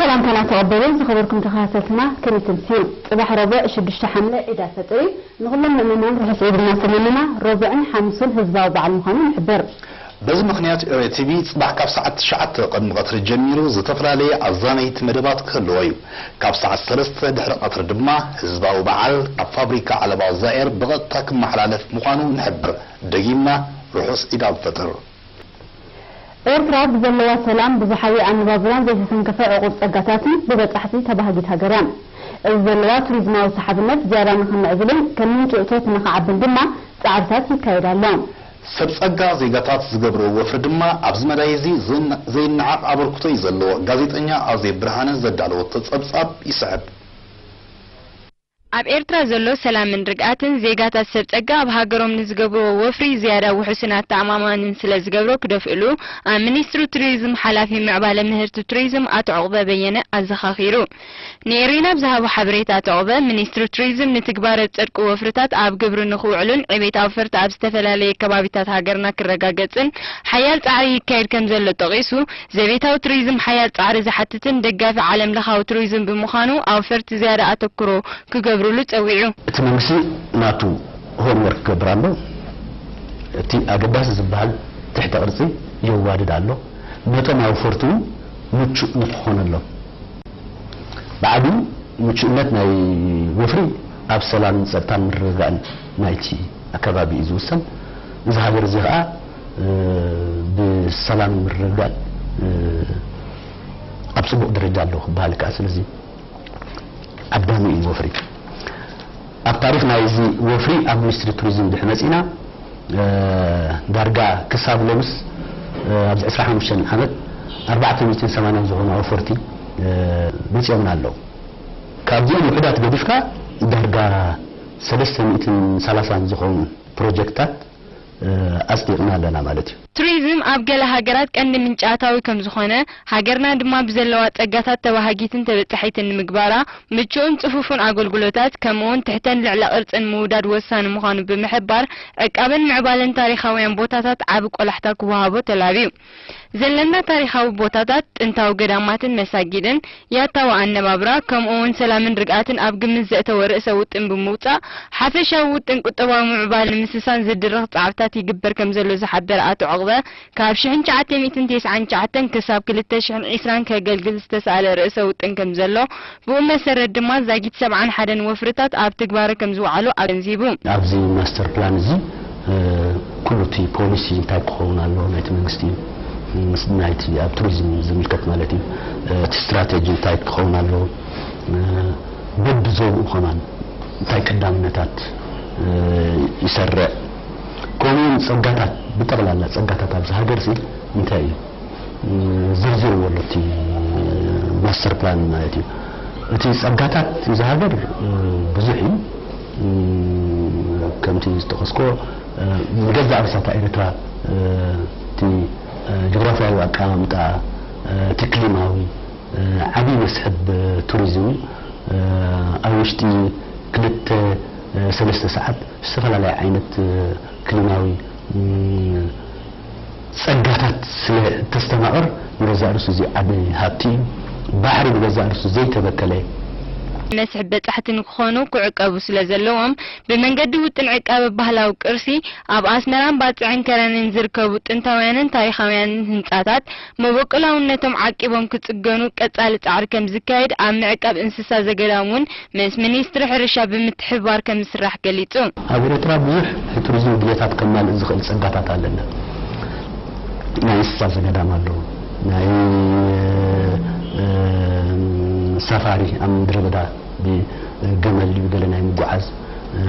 ሰላምታና ተቐበሉ ዝኸበርኩም ተኸታተልትና፣ ከመይ ትምስዩ? ጽባሕ ረቡዕ ሽዱሽተ ሓምለ ዒድ ኣልፈጥር እዩ። ንኹሎም ምእመናን ርሑስ ዒድ እናተመነና፣ ረቡዕን ሓሙስን ህዝባዊ በዓል ምዃኑ ንሕብር። በዚ ምኽንያት፣ ኤሪ ቲቪ ጽባሕ ካብ ሰዓት ትሽዓተ ቅድሚ ቀትሪ ጀሚሩ ዝተፈላለየ ኣዛነይቲ መደባት ክህልዎ እዩ። ካብ ሰዓት ሰለስተ ድሕሪ ቀትሪ ድማ ህዝባዊ በዓል ካብ ፋብሪካ ዓለባ ዛኤር ብቐጥታ ክመሓላለፍ ምዃኑ ንሕብር። ደጊምና ርሑስ ዒድ ኣልፈጥር። ኤርትራ ብዘለዋ ሰላም፣ ብዙሓዊ ኣነባብራን ዘይተተንከፈ ዕቑር ጸጋታትን ብበጻሕቲ ተባሃጊት ሃገር እያ። እዚ ዘለዋ ቱሪዝማዊ ሰሓብነት ዝያዳ ንኽምዕብልን ከም ምንጪ እቶት ንኽዓብን ድማ ጻዕርታት ይካየድ ኣሎ። ሰብ ጸጋ ዜጋታት ዝገብርዎ ወፍሪ ድማ ኣብዚ መዳይ እዚ ዘይን-፣ ዘይነዓቕ ኣበርክቶ እዩ ዘለዎ። ጋዜጠኛ ኣዜብ ብርሃነ ዘዳለወቶ ጸብጻብ ይስዕብ። ኣብ ኤርትራ ዘሎ ሰላምን ርግኣትን፣ ዜጋታት ሰብ ጸጋ ኣብ ሃገሮም ንዝገብርዎ ወፍሪ ዝያዳ ውሑስን ኣተኣማማንን ስለ ዝገብሮ ክደፍእሉ፣ ኣብ ሚኒስትሪ ቱሪዝም ሓላፊ ምዕባለ ምህርቲ ቱሪዝም ኣቶ ዑቕበ በየነ ኣዘኻኺሩ። ንኤሪና ብዝሃቦ ሓበሬታ ኣቶ ዑቕበ፣ ሚኒስትሪ ቱሪዝም ንትግባረ ዝጸድቁ ወፍርታት ኣብ ግብሪ ንኽውዕሉን ዕቤት ኣውፈርቲ ኣብ ዝተፈላለየ ከባቢታት ሃገርና ክረጋገጽን ሓያል ጻዕሪ ይካየድ ከም ዘሎ ጠቒሱ፣ ዘቤታዊ ቱሪዝም ሓያል ጻዕሪ ዝሓትትን ደጋፊ ዓለም ለኻዊ ቱሪዝም ብምዃኑ ኣውፈርቲ ዝያዳ ኣተኩሮ ክገብርሉ ጸዊዑ። እቲ መንግስቲ ናቱ ሆምወርክ ክገብር ኣሎ። እቲ ኣገዳሲ ዝበሃል ትሕተ ቅርጺ የዋድድ ኣሎ። ነቶም ኣውፈርቲ እውን ምቹእ ንክኾነሎም። ብዓቢኡ ምቹእነት ናይ ወፍሪ ኣብ ሰላምን ጸጥታን ምርግጋእን ናይቲ ኣከባቢ እዩ ዝውሰን። እዚ ሃገር እዚ ኸኣ፣ እ፣ ብሰላምን ምርግጋእን፣ እ፣ ኣብ ጽቡቕ ደረጃ ኣሎ ክበሃል ይከኣል። ስለዚ ዓዳሚ እዩ ወፍሪ። ኣብ ታሪኽ ናይዚ ወፍሪ ኣብ ሚኒስትሪ ቱሪዝም ድሕሪ መጺእና፣ እ፣ ዳርጋ ክሳብ ሎምስ፣ እ፣ ኣብዚ ዕስራን ሓሙሽተን ዓመት ኣርባዕተ ሚእትን ሰማንያን ዝኾኑ ኣውፈርቲ፣ እ፣ መጺኦምና ኣለዉ። ካብዚኦም ውሑዳት ገዲፍካ ዳርጋ ሰለስተ ሚእትን ሰላሳን ዝኾኑ ፕሮጀክታት፣ እ፣ ኣጽዲቕና ኣለና ማለት እዩ። ቱሪዝም ኣብ ገለ ሃገራት ቀንዲ ምንጪ ኣታዊ ከም ዝኾነ፣ ሃገርና ድማ ብዘለዋ ጸጋታት ተባሃጊትን ተበጻሒትን ንምግባራ፣ ምቹእን ጽፉፍን ኣገልግሎታት፣ ከምኡውን ትሕተን ልዕለ ቅርጽን ምውዳድ ወሳኒ ምዃኑ ብምሕባር፣ ዕቃበን ምዕባለን ታሪኻውያን ቦታታት ዓቢ ቆላሕታ ክወሃቦ ተላብዩ። ዘለና ታሪኻዊ ቦታታት፣ ጥንታዊ ገዳማትን መሳጊድን፣ ያታዊ ኣነባብራ፣ ከምኡውን ሰላምን ርግኣትን ኣብ ግምት ዘእተወ ርእሰ ውጥን ብምውጻእ፣ ሓፈሻዊ ውጥን ቁጠባዊ ምዕባለ ንምስሳን ዝድርኽ ጻዕርታት ይግበር ከም ዘሎ ዝሓበረ ኣቶ ዑቕበ፣ ካብ ሽሕን ትሽዓተ ሚእትን ተስዓን ትሽዓተን ክሳብ ክልተ ሽሕን ዕስራን ከገልግል ዝተሳእለ ርእሰ ውጥን ከም ዘሎ፣ ብኡ መሰረት ድማ ዛጊት ሰብዓን ሓደን ወፍርታት ኣብ ትግባረ ከም ዝወዓሉ ኣገንዚቡ። ኣብዚ ማስተር ፕላን እዚ፣ እ፣ ኩሉ እቲ ፖሊሲ እንታይ ክኸውን ኣለዎ ናይቲ መንግስቲ፣ ምስ ናይቲ ኣብ ቱሪዝም ዝምልከት ማለት እዩ፣ እ፣ እቲ ስትራቴጂ እንታይ ክኸውን ኣለዎ፣ እ፣ በብዞብኡ ከማን እንታይ ቀዳምነታት፣ እ፣ ይሰርዕ፣ ከምኡውን ጸጋታት፣ ብጠቕላላ ጸጋታት ኣብዚ ሃገር እዚ እንታይ እዩ? ዝርዝር ወሎ እቲ ማስተር ፕላን ማለት እዩ። እቲ ጸጋታት እዚ ሃገር፣ እ፣ ብዙሕ እዩ። እ፣ ከምቲ ዝጠቐስኮ፣ እ፣ ንገዛእ ርእሳ እታ ኤርትራ፣ እ፣ እቲ፣ እ፣ ጂኦግራፍያዊ ኣቀማምጣ፣ እ፣ እቲ ክሊማዊ፣ እ፣ ዓቢ መስሕብ ቱሪዝም እዩ። እ፣ ኣብ ውሽጢ ክልተ፣ እ፣ ሰለስተ ሰዓት ዝተፈላለየ ዓይነት፣ እ፣ ክሊማዊ፣ እ፣ ጸጋታት ስለ እተስተማቕር፣ ንገዛእ ርእሱ እዚ ዓቢ ሃብቲ እዩ። ባሕሪ ንገዛእ ርእሱ ዘይተበከለ። መስሕብ በጻሕቲ ንክኾኑ ክዕቀቡ ስለ ዘለዎም፣ ብመንገዲ ውጥን ዕቃበ ባህላዊ ቅርሲ፣ ኣብ ኣስመራን ባጽዕን ከረንን ዝርከቡ ጥንታውያንን ታሪኻውያንን ህንጻታት መበቆላውነቶም ዓቂቦም ክጽገኑ ቀጻሊ ጻዕሪ ከም ዝካየድ ኣብ ምዕቃብ እንስሳ ዘገዳም እውን ምስ ሚኒስትሪ ሕርሻ ብምትሕብባር ከም ዝስራሕ ገሊጹ። ኣብ ኤርትራ ብዙሕ ናይ ቱሪዝም ድሌታት ከማልእ ዝኽእል ጸጋታት ኣለና። ናይ እንስሳ ዘገዳም ኣሎ። ናይ፣ እ፣ ሳፋሪ ኣብ ምድረ በዳ ብገመል ድዩ ገለ ናይ ምጉዓዝ፣ እ፣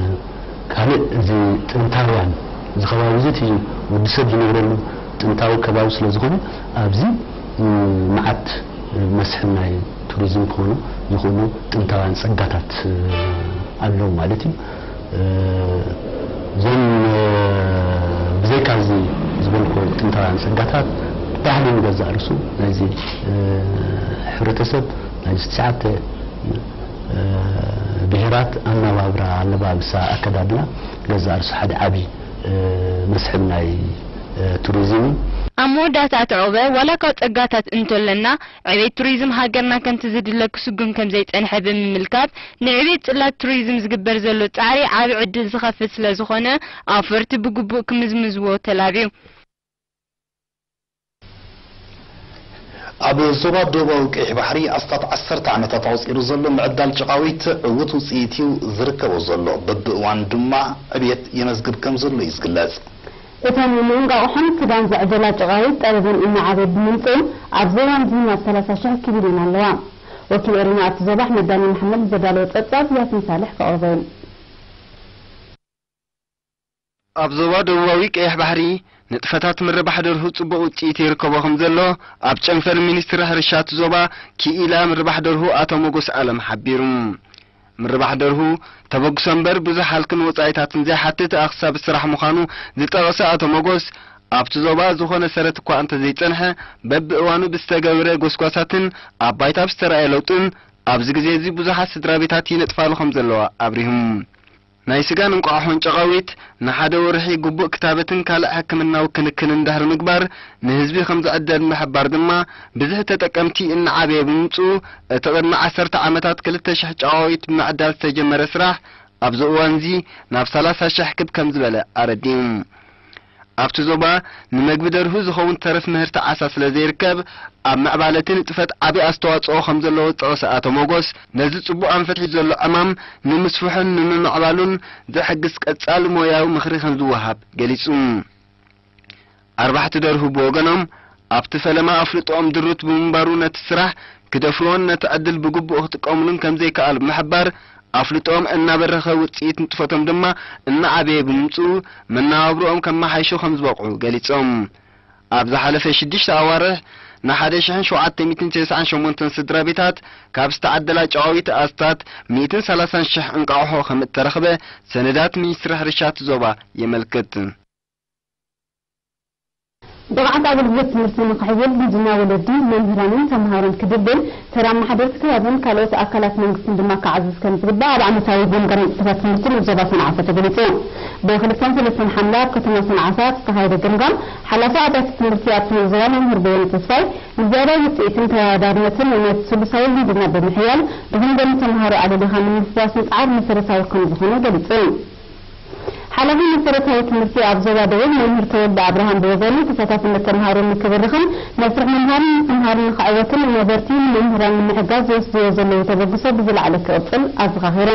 ካልእ እዚ ጥንታውያን፣ እዚ ከባቢ እዚ እቲ ወዲ ሰብ ዝነብረሉ ጥንታዊ ከባቢ ስለ ዝኾነ ኣብዚ፣ እ፣ መዓት መስሕብ ናይ ቱሪዝም ክኾኑ ዝኽእሉ ጥንታውያን ጸጋታት፣ እ፣ ኣለዉ ማለት እዩ። እ፣ እዞም፣ እ፣ ብዘይካ እዚ ዝበልኩ ጥንታውያን ጸጋታት፣ ባህሊ ንገዛእ ርእሱ ናይዚ፣ እ፣ ሕብረተሰብ ናይዚ ትሽዓተ፣ እ፣ ብሄራት ኣነባብራ፣ ኣለባብሳ፣ ኣከዳድና ገዛእ ርእሱ ሓደ ዓቢ፣ እ፣ መስሕብ ናይ፣ እ፣ ቱሪዝም እዩ። ኣብ መወዳእታ እቲ ዕቕበ፣ ዋላ እኳ ጸጋታት እንተሎና፣ ዕቤት ቱሪዝም ሃገርና ከምቲ ዝድለ ክስጉም ከም ዘይጸንሐ ብምምልካት፣ ንዕቤት ጽላት ቱሪዝም ዝግበር ዘሎ ጻዕሪ ዓቢ ዕድል ዝኸፍት ስለ ዝኾነ፣ ኣውፈርቲ ብግቡእ ክምዝምዝዎ ተላብዩ። ኣብ ዞባ ደቡባዊ ቀይሕ ባሕሪ ኣስታት ዓሰርተ ዓመታት ኣቑጺሩ ዘሎ ምዕዳል ጨቓዊት ዕዉት ውጽኢት እዩ ዝርከቦ ዘሎ። በብእዋኑ ድማ ዕብየት የመዝግብ ከም ዘሎ እዩ ዝግለጽ። እተን ንእንቋቑሖን ክዳን ዝዕደላ ጨቓዊት ጠለበን እናዓበየ ብምምፅኡ፣ ኣብዚ እዋን እዚ ናብ ሰላሳ ሽሕ ክብ ኢለን ኣለዋ። ወኪል ኤሪና ኣብቲ ዞባ ኣሕመድ ዳኒ መሓመድ ንዘዳለዎ ጸብጻብ ያሲን ሳልሕ ከቕርቦ እዩ። ኣብ ዞባ ደቡባዊ ቀይሕ ባሕሪ ንጥፈታት ምርባሕ ደርሁ ጽቡቕ ውጽኢት ይርከቦ ከም ዘሎ ኣብ ጨንፈር ሚኒስትሪ ሕርሻ እቲ ዞባ ክኢላ ምርባሕ ደርሁ ኣቶ ሞጎስ ኣለም ሓቢሩ። ምርባሕ ደርሁ ተበግሶ እምበር ብዙሕ ሃልክን ወጻኢታትን ዘይሓትት ኣኽሳቢ ስራሕ ምዃኑ ዝጠቐሰ ኣቶ ሞጎስ፣ ኣብቲ ዞባ ዝኾነ ሰረት እኳ እንተዘይጸንሐ፣ በብእዋኑ ብዝተገብረ ጎስጓሳትን ኣብ ባይታ ብዝተራእየ ለውጥን ኣብዚ ግዜ እዚ ብዙሓት ስድራ ቤታት ይነጥፋሉ ከም ዘለዋ ኣብሪሁ። ናይ ስጋን እንቋቑሖን ጨቓዊት ንሓደ ወርሒ ግቡእ ክታበትን ካልእ ሕክምናዊ ክንክንን ድሕሪ ምግባር ንህዝቢ ከም ዝዕደል ምሕባር ድማ፣ ብዝሒ ተጠቀምቲ እናዓበየ ብምምጽኡ፣ እቲ ቅድሚ ዓሰርተ ዓመታት ክልተ ሽሕ ጨቓዊት ብምዕዳል ዝተጀመረ ስራሕ ኣብዚ እዋንዚ ናብ ሰላሳ ሽሕ ክብ ከም ዝበለ ኣረዲኡ። ኣብቲ ዞባ ንመግቢ ደርሁ ዝኸውን ተረፍ ምህርቲ ዓሳ ስለ ዘይርከብ፣ ኣብ ምዕባለ እቲ ንጥፈት ዓቢ ኣስተዋጽኦ ከም ዘለዎ ዝጠቐሰ ኣቶ ሞጎስ፣ ነዚ ጽቡቕ ኣንፈት ሒዙ ዘሎ ዕማም ንምስፍሑን ንምምዕባሉን ዝሕግዝ ቀጻሊ ሞያዊ ምኽሪ ከም ዝወሃብ ገሊጹ። ኣርባሕቲ ደርሁ ብወገኖም፣ ኣብቲ ፈለማ ኣፍልጦኦም ድሩት ብምንባሩ፣ ነቲ ስራሕ ክደፍርዎን ነቲ ዕድል ብግቡእ ክጥቀምሉን ከም ዘይከኣሉ ብምሕባር፣ ኣፍልጦኦም እናበረኸ ውጽኢት ንጥፈቶም ድማ እናዓበየ ብምምጽኡ፣ መነባብሮኦም ከመሓይሹ ከም ዝበቕዑ ገሊጾም። ኣብ ዝሓለፈ ሽዱሽተ ኣዋርሕ ንሓደ ሽሕን ሸውዓተ ሚእትን ተስዓን ሸሞንተን ስድራ ቤታት ካብ ዝተዓደላ ጨቓዊት ኣስታት ሚእትን ሰላሳን ሽሕ እንቋቑሖ ከም እተረኽበ ሰነዳት ሚኒስትሪ ሕርሻ እቲ ዞባ የመልክት። ብቕዓት ኣገልግሎት ትምህርቲ ንኽሕይል ዝምድና ወለዲ፣ መምህራንን ተምሃሮን ክድልድል፣ ተራ ኣመሓደርቲ ከባብን ካልኦት ኣካላት መንግስትን ድማ ክዓዝዝ ከም ዝግባእ ኣብ ዓመታዊ ገምጋም ንጥፈታት ትምህርቲ ንዞባ ሰንዓፈ ተገሊጹ። ብ2ን ሰለስተን ሓምለ ኣብ ከተማ ሰንዓፈ ኣብ ዝተኻየደ ገምጋም፣ ሓላፊ ኣብያተ ትምህርቲ ኣብቲ ዞባ መምህር በየነ ተስፋይ፣ ንዝያዳ ውጽኢትን ተወዳዳርነትን ነቲ ስሉሳዊ ዝምድና ብምሕያል፣ ብኽንደይ ንተምሃሮ ኣለሊኻ ንምፍዋስ ምጽዓር መሰረታዊ ከም ዝኾነ ገሊጹ። ሓላፊ መሰረታዊ ትምህርቲ ኣብ ዞባ ደቡብ መምህር ተወልደ ኣብርሃም ብወገኑ፣ ተሳታፍነት ተምሃሮ ንክብርኽን መስርሕ ምምሃርን ምስትምሃርን ንክዕወትን ዩኒቨርሲቲ ንመምህራን ንምሕጋዝ ዝወስድዎ ዘለዉ ተበግሶ ብዝለዓለ ክቕጽል ኣዘኻኺሩ።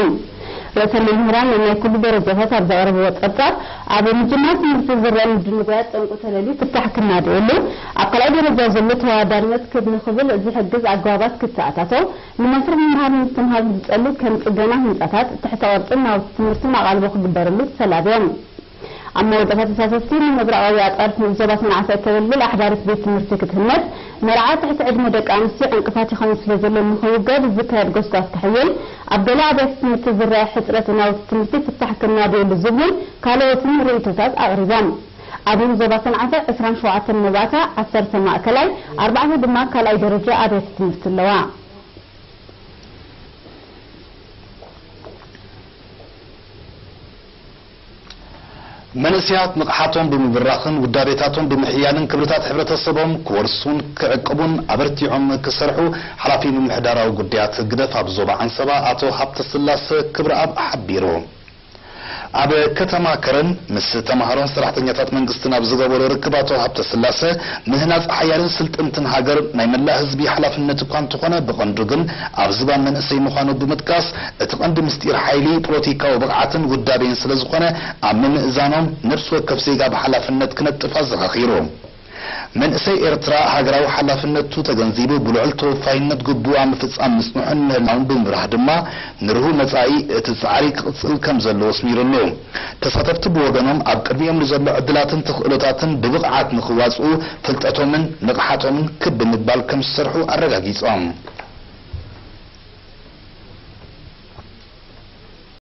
ርእሰ መምህራን ነናይ ኩሉ ደረጃታት ኣብ ዘቕረብዎ ጸብጻብ፣ ኣብ ምጅማር ትምህርቲ ዝረአ ምድንጓያት ጠንቁ ተለልዩ ፍታሕ ክናድየሉ፣ ኣብ ካልኣይ ደረጃ ዘሎ ተወዳዳርነት ክብ ንኽብል ዝሕግዝ ኣገባባት ክተኣታቶ፣ ንመስርሕ ምምሃር ምስትምሃር ዝጸሉ ከም ጽገና ህንጻታት፣ ትሕተ ቅርጽን ናውቲ ትምህርትን ኣቓልቦ ክግበረሉ ተላብዮም። ኣብ መወዳእታ ተሳተፍቲ፣ ንምብራቓዊ ኣጻርፍ ዞባ ሰንዓፈ እተገልግል ኣሕዳሪት ቤት ትምህርቲ ክትህነጽ፣ መርዓ ትሕቲ ዕድመ ደቂ ኣንስትዮ ዕንቅፋት ይኸውን ስለ ዘሎ ንኽውገድ ዝካየድ ጎስጓስ ክሕይል፣ ኣብ ገለ ኣብያተ ትምህርቲ ዝረአ ሕጽረት ናውቲ ትምህርቲ ፍታሕ ክናድየሉ ዝብሉን ካልኦትን ርእይቶታት ኣቕሪቦም። ኣብ ዞባ ሰንዓፈ ዕስራን ሸውዓተን መባእታ፣ ዓሰርተ ማእከላይ፣ ኣርባዕተ ድማ ካልኣይ ደረጃ ኣብያተ ትምህርቲ ኣለዋ። መንእሰያት ንቕሓቶም ብምብራኽን ውዳቤታቶም ብምሕያልን ክብርታት ሕብረተሰቦም ክወርሱን ክዕቅቡን ኣበርቲዖም ክሰርሑ ሓላፊ ምምሕዳራዊ ጉዳያት ህግደፍ ኣብ ዞባ ዓንሰባ ኣቶ ሃብተስላሰ ክብረኣብ ሓቢሩ። ኣብ ከተማ ከረን ምስ ተምሃሮን ሰራሕተኛታት መንግስትን ኣብ ዝገበሮ ርክብ ኣቶ ሃብተስላሰ፣ ምህናጽ ሓያልን ስልጥንትን ሃገር ናይ መላእ ህዝቢ ሓላፍነት እኳ እንተኾነ፣ ብቐንዱ ግን ኣብ ዝባን መንእሰይ ምዃኑ ብምጥቃስ፣ እቲ ቀንዲ ምስጢር ሓይሊ ፖለቲካዊ ብቕዓትን ውዳቤን ስለ ዝኾነ፣ ኣብ ምምእዛኖም ነፍሲ ወከፍ ዜጋ ብሓላፍነት ክነጥፍ ኣዘኻኺሩ። መንእሰይ ኤርትራ ሃገራዊ ሓላፍነቱ ተገንዚቡ ብልዑል ተወፋይነት ግቡኡ ኣብ ምፍጻም ምጽንሑን ምህላውን ብምብራህ ድማ፣ ንርሁእ መጻኢ እቲ ጻዕሪ ክቕጽል ከም ዘለዎ ኣስሚሩሉ። ተሳተፍቲ ብወገኖም ኣብ ቅድሚኦም ንዘሎ ዕድላትን ተኽእሎታትን ብብቕዓት ንኽዋጽኡ ፍልጠቶምን ንቕሓቶምን ክብ ብምባል ከም ዝሰርሑ ኣረጋጊጾም።